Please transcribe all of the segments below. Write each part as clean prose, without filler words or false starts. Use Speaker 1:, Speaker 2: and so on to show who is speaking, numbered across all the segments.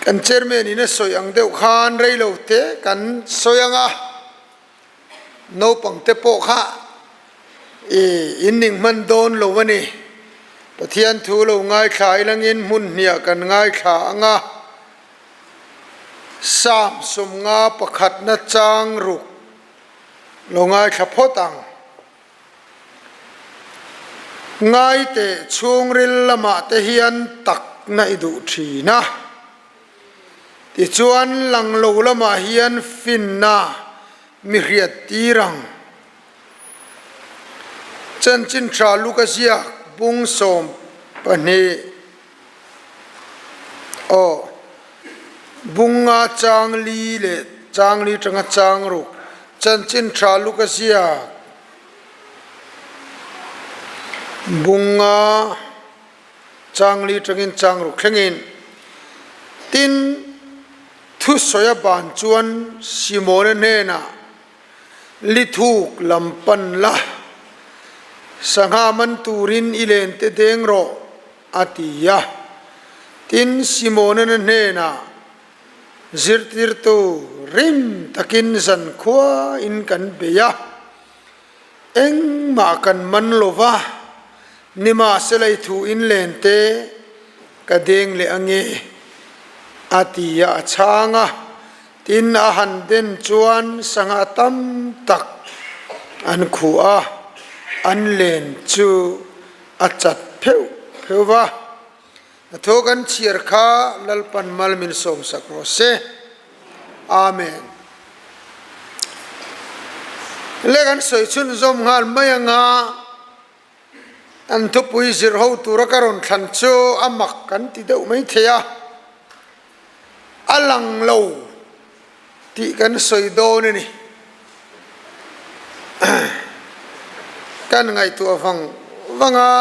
Speaker 1: Kan chairman in a sawi ang deuh khan rei lo te kan sawi ang a, naupang te pawh kha i in ning hman dawn lo a ni. Pathian thu lo ngaithla ilangin hmun hniah kan ngaithla ang a, Psalm 50 pakhatna chang ruk lo ngaithla phawt ang. Ngaite chhungril lamah te hian takna i duh thin a, tichuan lang lo lamah hian finna mi hriat tir ang. Chanchin tha Luka ziak bung 12 aw bunga chang li leh chang li tanga chang ruk Chanchin tha Luka ziak Bunga changli tangin changruk thlengin tin thusawi a ban chuan Simona hnenah lithuk lam pan la, sangha man turin i len te deng rawh a ti a. Tin Simona hnenah Zirtirtu rim takin zankhua in kan bei a, engmah kan man lo va, nimahsela i thu in len te ka deng leh ange, a ti a, a chhang a. Tin, a han den chuan sangha tam tak an khuh a, an len chu a chat pheuh pheuh va. A thaw kan chhiar kha Lalpan mal min sawmsak rawh se. Amen. Le kan sawi chhunzawm nghal mai anga an thupui zir ho tura ka rawn thlan chu a mak kan ti deuh mai thei a, a lang lo tih kan sawi dawn a ni. Kan ngaihtuah vang vang a.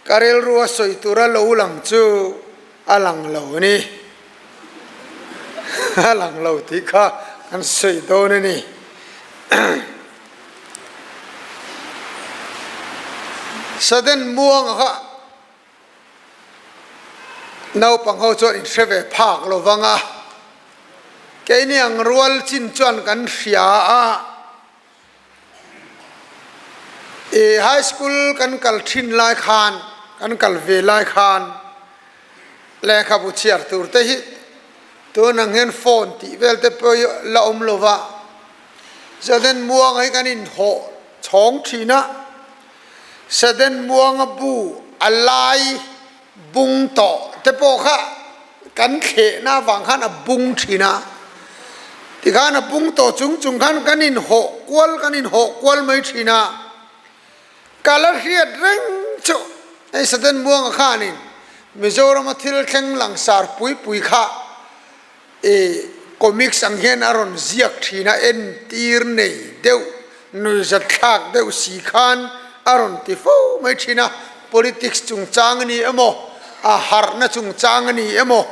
Speaker 1: Ka rilru a sawi tura lo lang chu a lang lo a ni. A lang lo tih kha kan sawi dawn a ni. Sudden muanga kha naupang ho chuan in hre ve phak lo vang a, keini ang rual chin chuan kan hria a. I high school kan kal thin lai khan, kan kal ve lai khan lehkhabu chhiar tur te hi tun ang hian phone tih vel te pawh hi la awm lo va, Sudden Muanga hi kan inhawh chhawng thin a, Sudden Muanga bu a lai bung tawh te pawh kha kan thlehna avang khan a bung thin a, tikhan a bung tawh chung chung khan kan inhawh kual kan inhawh kual mai thin a, ka la hriat reng chu hei Satan Muanga khanin Mizorama thil thleng langsar pui pui kha i comics ang hian a rawn ziak thin a, entir nei deuh, nuihzatthlak deuh si khan a rawn ti fo mai thin a, politics chungchang a ni emaw, a harhna chungchang a ni emaw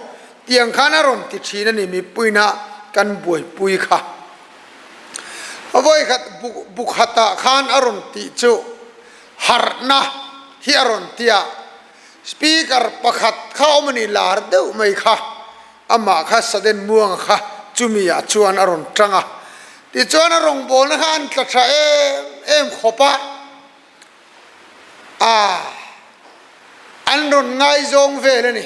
Speaker 1: tiang khan a rawn ti thin a ni mipuina kan buaipui kha. A vawikhat bukhatah khan a rawn tih chu harhna hi a rawn ti a, speaker pakhat kha awm a ni lar deuh mai kha. Amah kha Sudden Muanga kha chumi ah chuan a rawn tang a, tichuan a rawngbawlna kha an tla tha em em khawp a, ah an rawn ngaizawng vel a ni.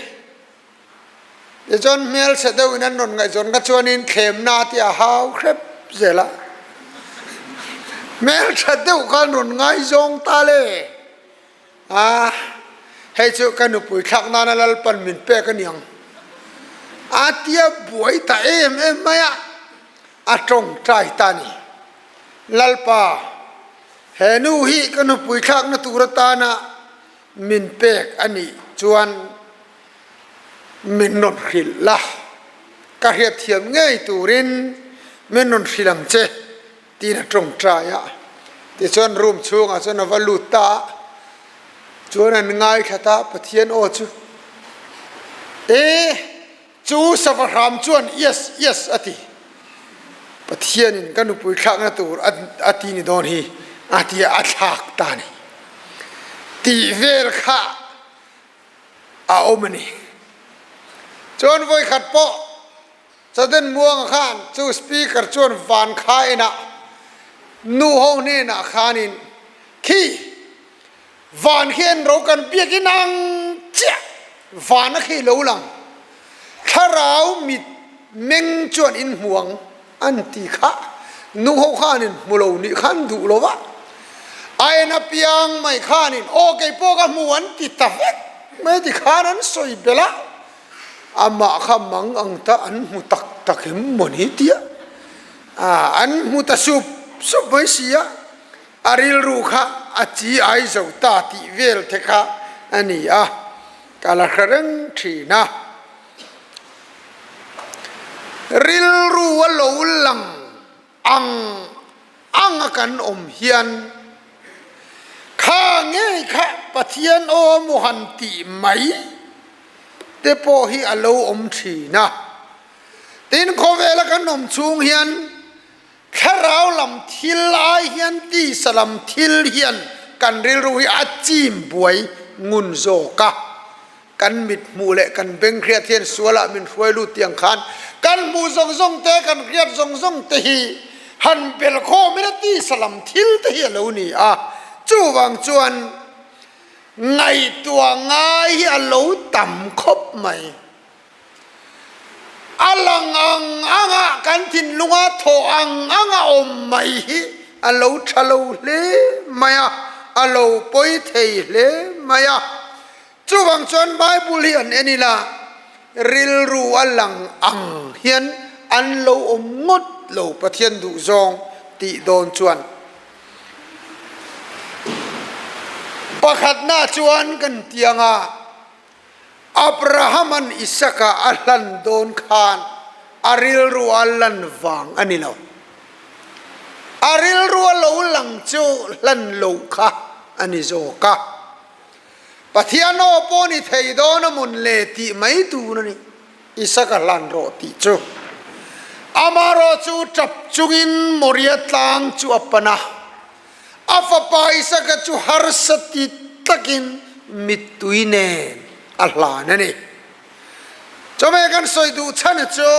Speaker 1: Tichuan hmelchhe deuhin an rawn ngaihzawn kha chuanin thlemna tih a hau hrep zel a, hmeltha deuh kha an rawn ngaizawng ta le. A, hei chu ka nupui thlak nana Lalpan min pek a niang. A tia buai ta em em mai a, a tawngtai ta a ni. Lalpa, he nu hi ka nupui thlakna tur atana min pek a nih chuan min rawn hrilh la, ka hriatthiam ngei turin min rawn hrilh ang che. Tiin a tawngtai a, tichuan room chhungah chuan a va lut ta a, chuan an ngaithla ta Pathian aw chu, E, chu sava hram chuan yes, yes a ti. Pathianin ka nupui thlakna tur a ti ni dawn hi a ti a, a thlak ta a ni. Tih vel kha a awm a ni. Chuan vawikhat pawh Chaden Muanga khan chu speaker chuan van kha enah nu ho hnenah khanin khi van khi en ro kan biakin ang chiah van a khi lo lang thlarau mit meng chuan in hmu ang an ti kha nu ho khanin hmu lo nih khan duh lo va a en apiang mai khanin aw kei pawh ka hmu an ti ta vek mai ti khan an sawi belh a. Amah kha mang ang ta an hmu tak tak em maw ni tia an hmu ta sup sup mai si a, a rilru kha a chi ai zo ta tih vel te kha a ni a, ka la hre reng thin a. Rilru a lo lang ang anga kan awm hian kha ngei kha Pathian aw maw han tih mai te pawh hi a lo awm thin a. Tin, khawvela kan awm chhung hian thlarau lam thil ai hian tisa lam thil hian kan rilru hi a chim buai ngun zawk a. Kan mit hmuh leh kan beng hriat hian sualah min hruai lut tiang khan kan hmuh zawng zawng te, kan hriat zawng zawng te hi han bel khawm ila tisa lam thil te hi a lo ni a. Chuvang chuan ngaihtuah ngai hi a lo tam khawp mai. A lang ang anga kan thinlunga thawh ang anga awm mai hi a lo tha lo hle mai a, a lo pawi thei hle mai a. Chuvang chuan Bible hi an en ila, rilru a lang ang hian an lo awm ngawt lo Pathian duhzawng tih dawn chuan. Pakhatna chuan kan tiang a, Abraham-a'n Isaka a hlan dawn khan a rilru a lan vang a ni lo. A rilru a lo lang chu hlan loh kha a ni zawk a. Pathian aw pawh ni thei dawn a mawn le tih mai tur a ni. Isaka hlan rawh tih chu. Amarawh chu tap chungin Moria tlang chu a pan a. A fapa Isaka chu harsa ti takin mittui nen a hlan a ni. Chawhmeh kan sawi duh chhan chu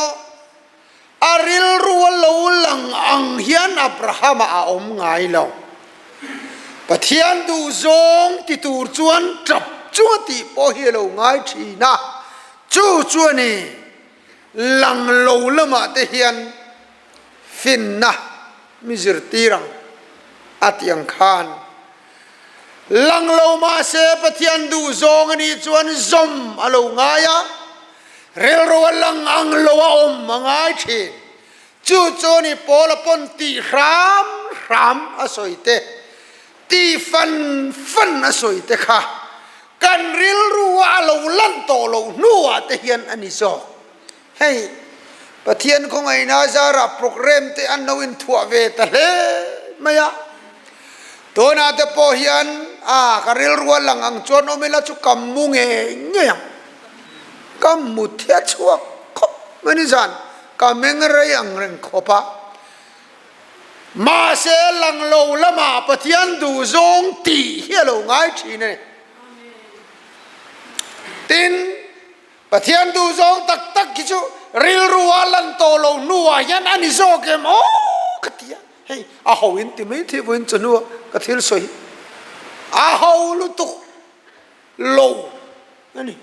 Speaker 1: A rilru a lo lang ang hian Abrahama a awm ngai lo. Pathian duhzawng ti tur chuan tap chunga tih pawh hi a lo ngai thin a, chu chu a ni. Lang lo lamah te hian finna mi zirtir ang a tih ang khan lang lo mahse Pathian duhzawng a nih chuan zawm a lo ngai a, Rilru a lang ang lo a awm a ngai thin. Chu chu ni Paula pawn tih hram hram a sawi te, tih fan fan a sawi te kha kan rilru a lo lan tawh loh hnuah te hian a ni zawk. Hei, Pathian khawngaihna zarah programme te an lo inthuah ve ta hle mai a. Tunah te pawh hian a ka rilru a lang ang chuan awm ila chu ka mu ngei ngei ang. Ka mu thia chhuak khawp mai ni zan ka meng rei ang reng khawp a. Mahse lang lo lamah Pathian duh zawng tih hi a lo ngai thin a ni. Tin, Pathian duh zawng tak tak hi chu rilru a lan tawh lo hnuah hian a ni zawk em aw ka ti a. Hei a ho in ti mai thei vawiin chawhnu ka thil sawi hi a ho lutuk lo a ni.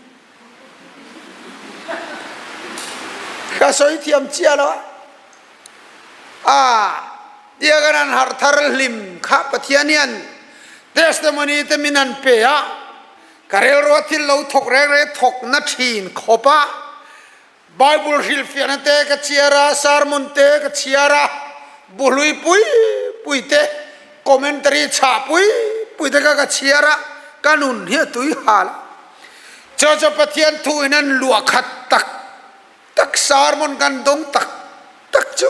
Speaker 1: Ka sawi thiam chiah lo a. A tia kan han harh thar hlim kha Pathian hian testimony te min han pe a, ka rilrua thil lo thawk reng reng thawk na thin khawp a. Bible hrilhfiahna te ka chhiar a, sermon te ka chhiar a, buhlui pui pui te, commentary chhah pui pui te kha ka chhiar a, ka nun hi a tui hal a. Chu chu Pathian thu in an luah khat tak tak sermon kan dawng tak tak chu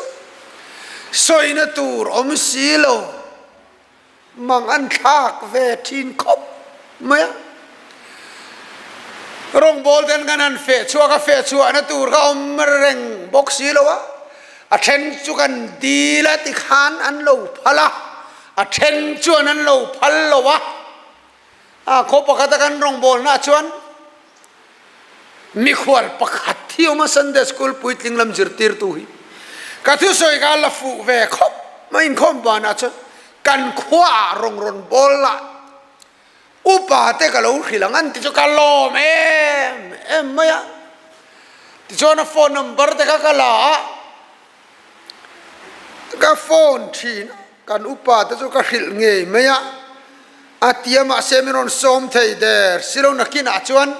Speaker 1: sawina tur awm si lo. Mang an thlak ve thin khawp mai a. Rawngbawl ten kan han feh chhuak a, feh chhuahna tur kha awm reng bawk si lo a. A then chu kan dil a tikhan an lo phal a, a then chuan an lo phal lo a. A khaw pakhata kan rawngbawlnaah chuan. Mikhual pakhat hi awm a Sunday School puitling lam zirtirtu hi ka thusawi kha la fuh ve khawp mai inkhawm banah chuan kan khuaah rawn rawn bawl la upa te ka lo hrilh ang an ti chu ka lawm em em mai a tichuan a phone number te kha ka la a Ka phone thin kan upa te chu ka hrilh ngei mai a, a tia mahse min rawn sawm thei der si lo nakinah chuan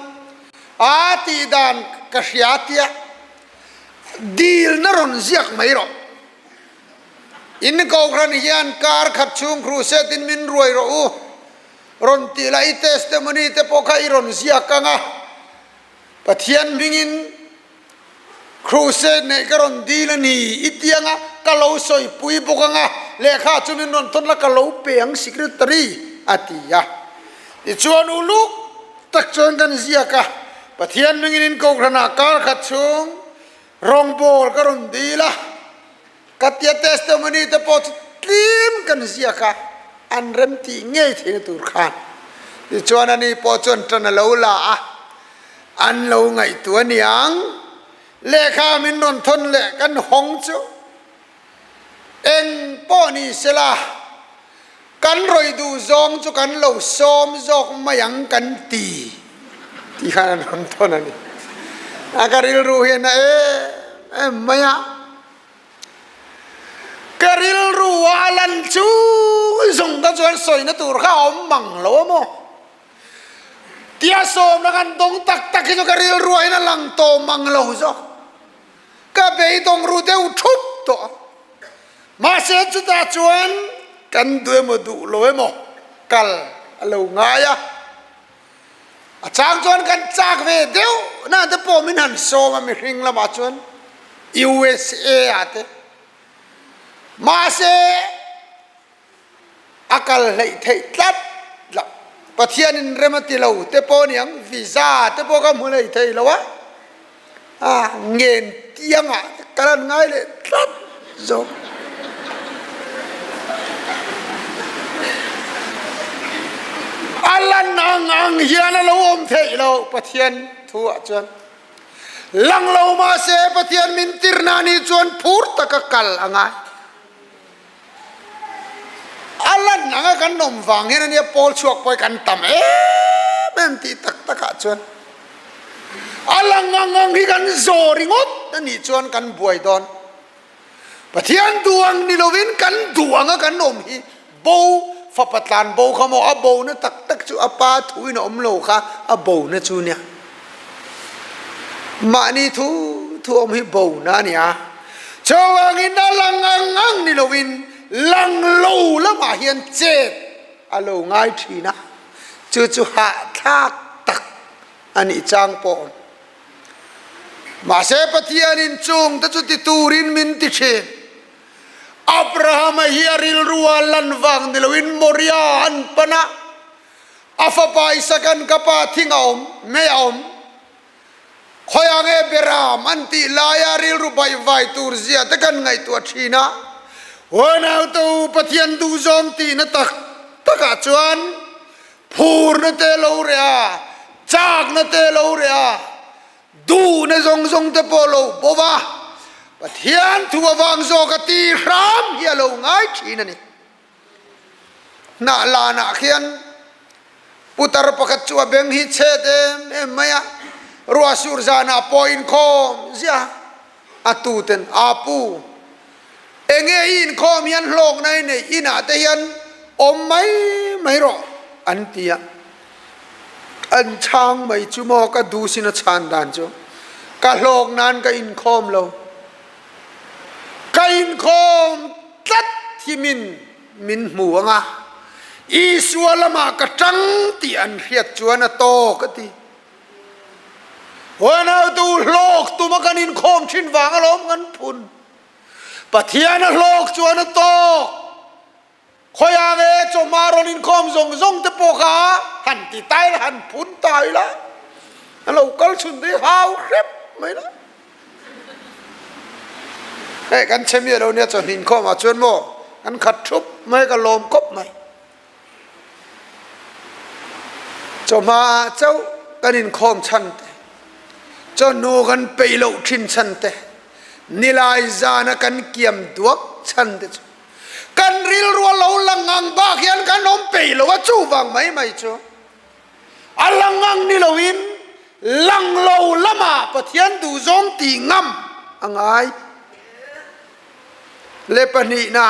Speaker 1: a tih dan ka hria tia dilna rawn ziak mai rawh. In Kohhran hian kar khat chhung crusade in min ruai rawh u rawn tih lah i testimony te pawh kha i rawn ziak ang a, Pathian hmingin Crusade neih ka rawn dil a ni i ti anga ka lo sawipui bawk anga lehkha chu min rawn thawn la ka lo pe ang secretary a ti a. Tichuan uluk tak chuan kan ziak a, Pathian hmingin in kohhranah kar khat chhung rawngbawl ka rawn dil a, Ka tia testimony te pawh chu tlim kan ziak a, an rem tih ngei theihna tur khan. Tichuan ani pawh chuan tan a lo la a, an lo ngaihtuah aniang. Lehkha min rawn thawn leh kan hawng chu eng pawh ni sela, kan rawih duh zawng chu kan lo sawm zawk mai ang kan ti tih khan an rawn thawn a ni. A ka rilru hian a em em mai a. Ka rilru a lan chu zawng ka chuan sawina tur kha a awm mang lo a maw? Tia sawmna kan dawng tak tak hi chu ka rilru ah hian a lang tawh mang lo zawk. Ka beidawng ru deuh thup tawh a. Mahse chutah chuan kan duh emaw duh lo emaw kal a lo ngai a. A chang chuan kan chak ve deuh na te pawh min han sawm a mihring lamah chuan USA ah te mahse a kal hleih theih tlat lah Pathianin rem a ti lo te pawh aniang visa te pawh ka hmu hlei thei lo a. A ngen tiangah ka lan ngai leh tlat zawk. A lan ang ang hian a lo awm theih lo Pathian thu ah chuan. Lang lo mahse Pathian min tirna ni chuan phur taka kal a ngai. A lan anga kan awm vang hian ania pawl chhuak pawh hi kan tam em em tih tak takah chuan a lang ang ang hi kan zawh ringawt a nih chuan kan buai dawn. Pathian duh ang ni lovin kan duh anga kan awm hi bo fapa tlan bo kha maw a bona tak tak chu a pa thuin a awm lo kha a bona chu nia. Mahni thu thu awm hi bona a ni a, chuvangin a lang ang ang ni lovin lang lo lamah hian chet a lo ngai thin a, chu chu hahthlak tak a nih chang pawh awm. Mahse Pathianin chungte chu ti turin min ti thin. Abrahama hi a rilrua lan vang ni loin Moria an pan a, A fapa Isakan ka pa thing a awm, mei a awm. Khawiah nge Beram an tih laia rilru baihvai tur zia te kan ngaihtuah thin a. Uanau te u, Pathian duhzawng tihna tak takah chuan phurna te lo reh a, chakna te lo reh a, duhna zawng zawng te pawh lo bo va, Pathian thu avang zawka tih hram hi a lo ngai thin a ni. Hnah lanah khian putar pakhat chu a beng hi chhet em em mai a, ruah sur zanah pawh inkhawm ziah a tuten a pu. Enge i inkhawm hian hlawkna i neih inah te hian awm mai mai rawh an ti a. An chhang mai chu maw ka duhsin a chhan dan chu ka hlawk nan ka inkhawm lo. Ka inkhawm tlat hi min min hmu ang a, Isua lamah ka tang tih an hriat chuan a tawk a ti. Huanautu hlawk tuma kan inkhawm thin vang alawm kan phun. Pathian a hlawk chuan a tawk. Khawiah nge chawhma rawn inkhawm zawng zawng te pawh kha han ti ta ila, han phun ta ila, an lo kal chhun te hi hau hrep mai la. Hei kan chhe miah lo nia chawhni inkhawm ah chuan maw kan khat thup mai ka lawm khawp mai. Chawhma ah chauh kan inkhawm chhan te. Chawhnu kan peih loh thin chhan te, nilai zana kan kiam duak chhan te chu kan rilru a lo lang ang bak hian kan awm peih lo a, chuvang mai mai chu a lang ang ni loin lang lo lamah Pathian duhzawng tih ngam a ngai. Le pahnihna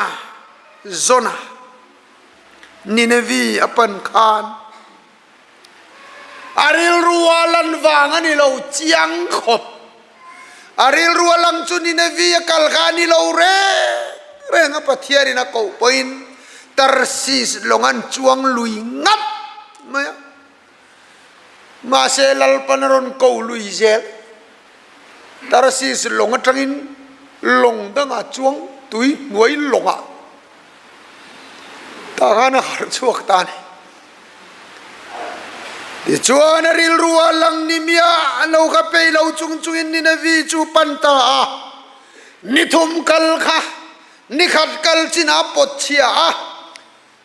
Speaker 1: Zona Ninevi a pan khan A rilru a lan vang a ni lo chiang khawp. A rilru a lang chu Ninevi a kal kha a ni lo reng reng a, Pathianin a koh pawhin Tarsis lawng an chuang lui ngat mai a. Mahse Lalpan a rawn ko lui zel. Tarsis lawng atangin lawng dangah chuang tui hnuai lawngah tah khan a harh chhuak ta a ni. Tichuan a rilru a lang ni miah lo kha peih lo chung chungin Ninevi chu pan ta a, ni thum kal kha ni khat kal chinah pawt chhia a,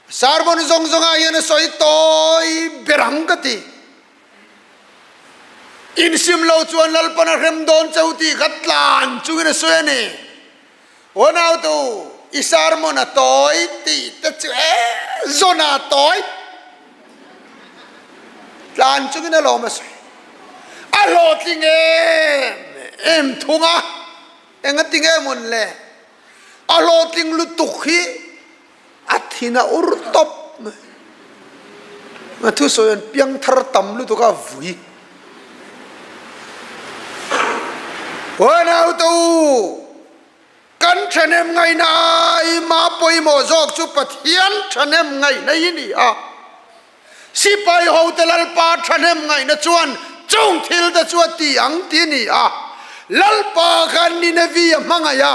Speaker 1: sermon zawng zawngah hian a sawi tawi ber ang ka ti. Insim lo chuan Lalpan a hrem dawn cheu tih kha tlan chungin a sawi a ni. Unautu, i sermon a tawi tih te chu e zawn a tawi. Tlan chungin a lawm a sawi. A hlawhtling em em thung a, engati nge mawn le? A hlawhtling lutuk hi A thin a ur tawp mai. A thusawi an piang thar tam lutuk a vui. Uanau te u, kan thahnem ngaihna ai mah pawimawh zawk chu Pathian thahnem ngaihna hi ni a. Sipai hote Lalpa thahnem ngaihna chuan chung thil te chu a ti ang ti a ni a. Lalpa khan Ninevi a hmangaih a,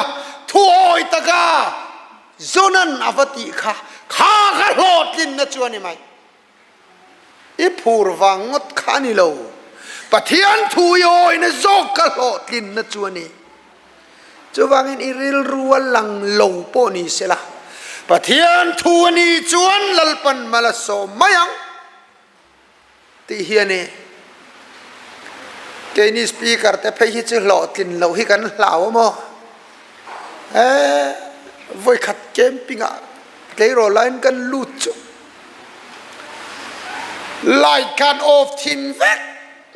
Speaker 1: thuawi taka Jonan a va tih kha, kha kha hlawhtlinna chu a ni mai. I phur vang ngawt kha a ni lo. Pathian thu i awina zawk kha hlawhtlinna chu a ni. Chuvangin i rilru a lang lo pawh ni se la, Pathian thu a nih chuan Lalpan mal a sawm mai ang tih hi a ni. Keini speaker te phei hi chu hlawhtlin loh hi kan hlau a maw? Eeh vawikhat camping ah tleirawl laiin kan lut chu light khan off thin vek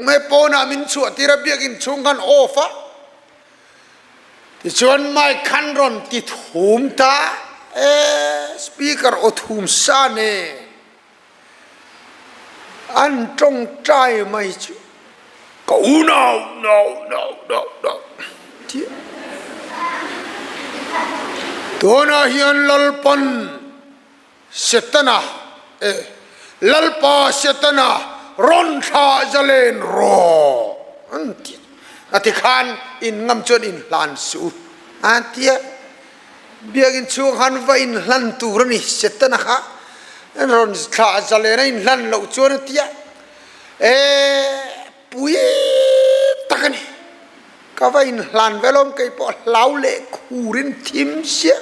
Speaker 1: mai pawnah min chhuah tir a biakin chhung khan off a. Tichuan mic khan rawn ti thum ta e, speaker aw thum sa nen an tawngtai mai chu ka unau nau nau nau nau tia. Tunah hian Lalpan Setana e, Lalpa Setana rawn thlah zalen rawh an ti a. Tikhan in ngam chuan in hlan suh u an ti a. Biakinn chhung khan va in hlan tur a ni, Setana kha rawn thlah zalen a in hlan loh chuan a ti a. E, pui tak a ni. Ka va inhlan vel awm kei pawh hlau leh khurin thim sia.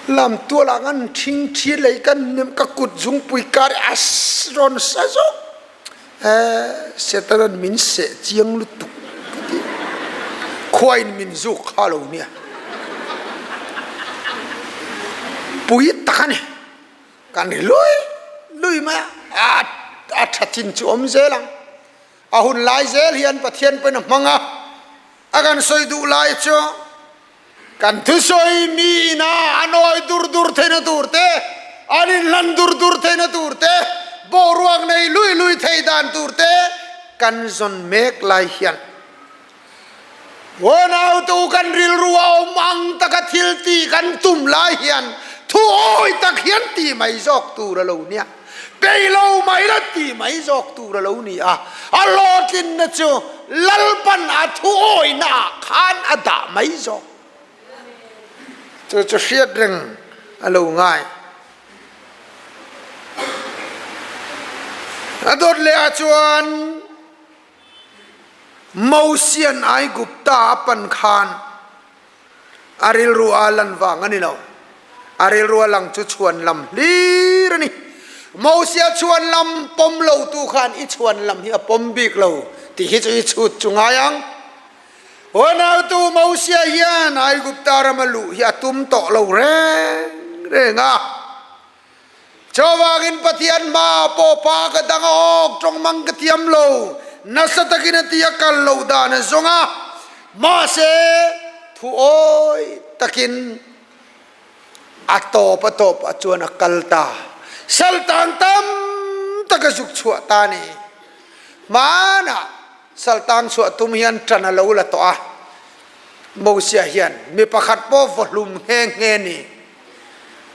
Speaker 1: Lam tualah ngan thing thi lei kan nem ka kut zungpui kar a rawn sa zawk. Eh, Setanan min seh chiang lutuk ka ti. Khuain min zuk kha lo nia. Pui tak a ni. Kan ri lui lui mai a, a tha chin chu awm zel ang. A hun lai zel hian Pathian pawhin a hmang a, a kan sawi duh lai chu kan thusawi mi ina an awi dur dur theihna tur te, an inhlan dur dur theihna tur te, boruak nei lui lui thei dan tur te kan zawn mek lai hian Unautu kan rilru a awm ang taka thil tih kan tum lai hian thu awi tak hian ti mai zawk tur a lo nia. Pei lo mai la ti mai zawk tur a lo ni a. A hlawhtlinna chu Lalpan a thu awina ah khan a dah mai zawk. Chu chu hriat reng a lo ngai. A dawt leh ah chuan. Mosian Aigupta a pan khan a rilru a lan vang a ni lo. A rilru a lang chu chhuan lam hlir a ni. Mosia chhuan lam pawm lotu khan i chhuan lam hi a pawm bik lo. Tih hi chu i chhut chu ngai ang. Unautu Mosia hian Aigupta rama luh hi a tum tawh lo reng reng a. Chuvangin Pathian hma pawh pa ka dang a awk tawng mang ka thiam lo, nasa takin a ti a kal loh dan a zawng a, mahse thu awi takin a tawp a tawp ah chuan a kal ta. Saltang tam tak a zuk chhuah ta a ni. Hmanah Saltang chhuah tum hian ṭan a lo la tawh a, Mosia hian mi pakhat pawh vawhlum nghe nghe ni.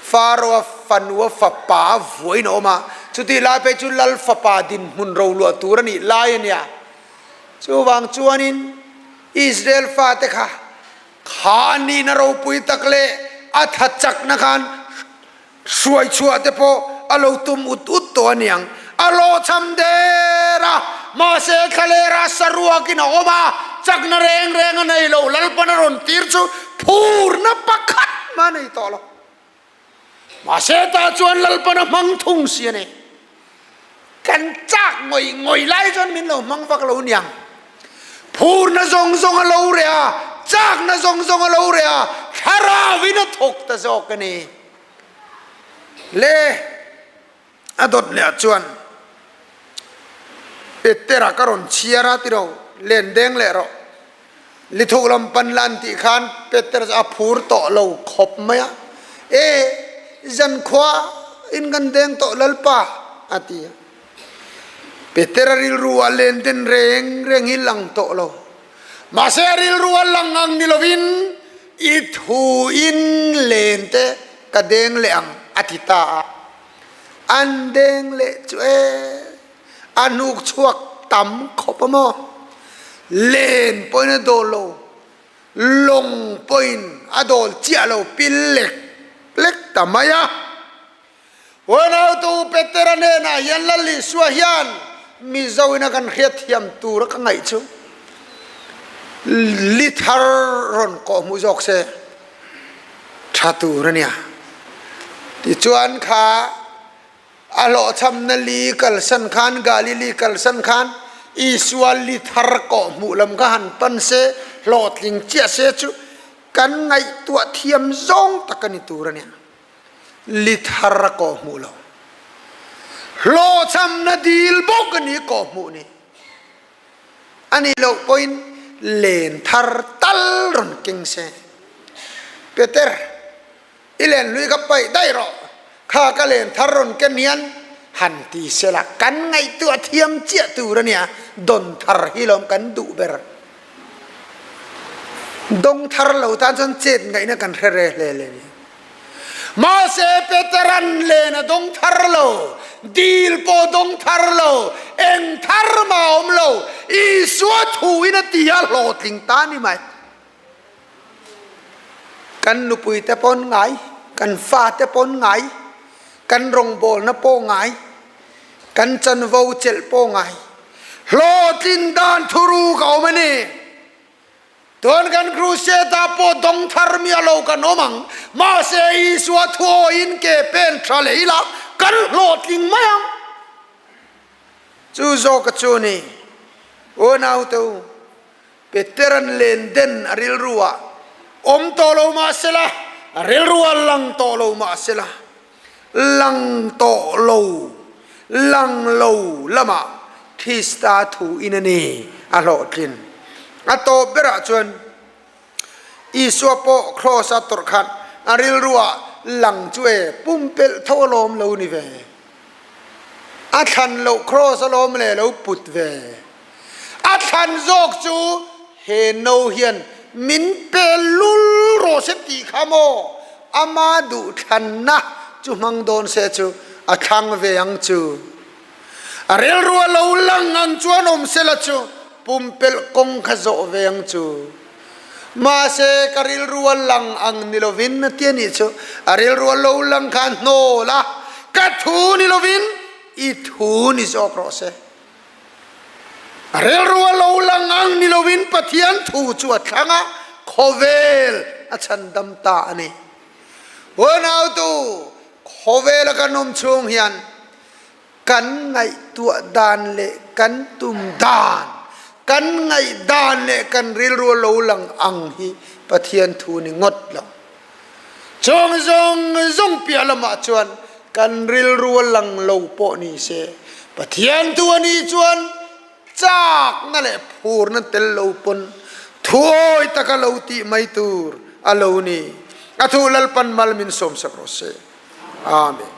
Speaker 1: Faro-a fanua fapa a vuain a awm a, chutih lai phei chu lal fapa dinhmun roluah tur a nih lai a nia. Chuvang chuanin Israel fate kha kha a nihna ropui tak leh a tha chakna khan hruai chhuah te pawh a lo tum ut ut tawh a niang. A hlawhchham der a, mahse thlalera saruakin a awm a, chakna reng reng a nei lo, Lalpan a rawn tir chu phurna pakhat mah a nei tawh lo. Mahse tah chuan Lalpan a hmang thung si a ni. Kan chak ngawih ngawih lai chuan min lo hmang vak lo niang. Phurna zawng zawng a lo reh a, chakna zawng zawng a lo reh a, thlarauin a thawk ta zawk a ni. Le a dawt leh ah chuan Petera ka rawn chhiar a tiro len deng leh rawh. Lithuk lam pan la an tih khan Peter chu a phur tawh lo khawp mai a, E, zankhua in kan deng tawh Lalpa, a ti a. Peter a rilru ah len den reng reng hi lang tawh lo. Mahse a rilru a lang ang ni lovin i thu in len te ka deng leh ang a ti ta a. An deng leh chu e. A hnuk chhuak tam khawp a maw? Len pawhin a dawl lo, lawng pawhin a dawl chiah lo pil lek lek ta mai a. Unautu Petera hnenah hian Lal Isua hian Mizo ina kan hriatthiam tura ka ngaih chu li thar rawn kawhhmuh zawk se tha tur a nia. Tichuan kha A hlawhchhamna li kalsan khan, Galili kalsan khan Isua li thar kawhhmuh lam kha han pan se, hlawhtling chiah se chu kan ngaihtuah thiam zawng tak a ni tur a nia. Li thar a kawhhmuh lo. Hlawhchhamna dil bawk a ni kawhhmuh ni. A nih loh pawhin len thar tal rawn keng se. Peter. I len hlui ka paih daih rawh, kha ka len thar rawn ken hian han ti se la, kan ngaihtuah thiam chiah tur a nia, dawn thar hi lawm kan duh ber. Dawng thar lo tan chuan chet ngaihna kan hre re hle hle a ni. Mahse Peteran len a dawng thar lo, dil pawh dawng thar lo, eng thar mah a awm lo, Isua thuin a ti a hlawhtling ta ni mai. Kan nupuite pawn ngai, kan fate pawn ngai, kan rawngbawlna pawh ngai, kan chanvo chelh pawh ngai. Hlawhtlin dan thuruk a awm a ni. Tun kan crusade ah pawh dawng thar miah lo kan awm ang. Mahse Isua thuawiin ke pen tha leh ila kan hlawhtling mai ang. Chu zawka chu ni, unaute u. Peteran len den a rilru ah awm tawh lo mah sela, a rilru ah lang tawh lo mah sela, lang tawh lo, lang lo lamah Krista thu in a ni a hlawhtlin. A tawp berah chuan Isua pawh kraws a tawrh khan a rilru ah lang chu e pumpelh tho alawm lo ni ve. A thlan loh kraws alawm le lo put ve. A thlan zawk chu he no hian min pe lul rawh se tih kha maw? Ama duh thlanna chu hmang dawn se chu a thlang ve ang chu. A rilru a lo lang ang chuan awm sela chu pumpelh kawng kha zawh ve ang chu. Mahse ka rilru a lang ang ni lovin a ti a nih chu. A rilru a lo lang kha a hnawl a, ka thu ni lovin i thu ni zawk rawh se. A rilru a lo lang ang ni loin Pathian thu chu a thlang a, khawvel a chhandam ta a ni. Unautu, khawvela kan awm chhung hian kan ngaihtuah dan leh kan tum dan Kan ngaihdan leh kan rilru a lo lang ang hi Pathian thu ni ngawt lo. Chung zawng zawng piah lamah chuan kan rilru a lang lo pawh ni se, Pathian thu a nih chuan chakna leh phurna tel lo pawn thuawi taka lo tih mai tur a lo ni. A thu Lalpan mal min sawmsak rawh se. Amen.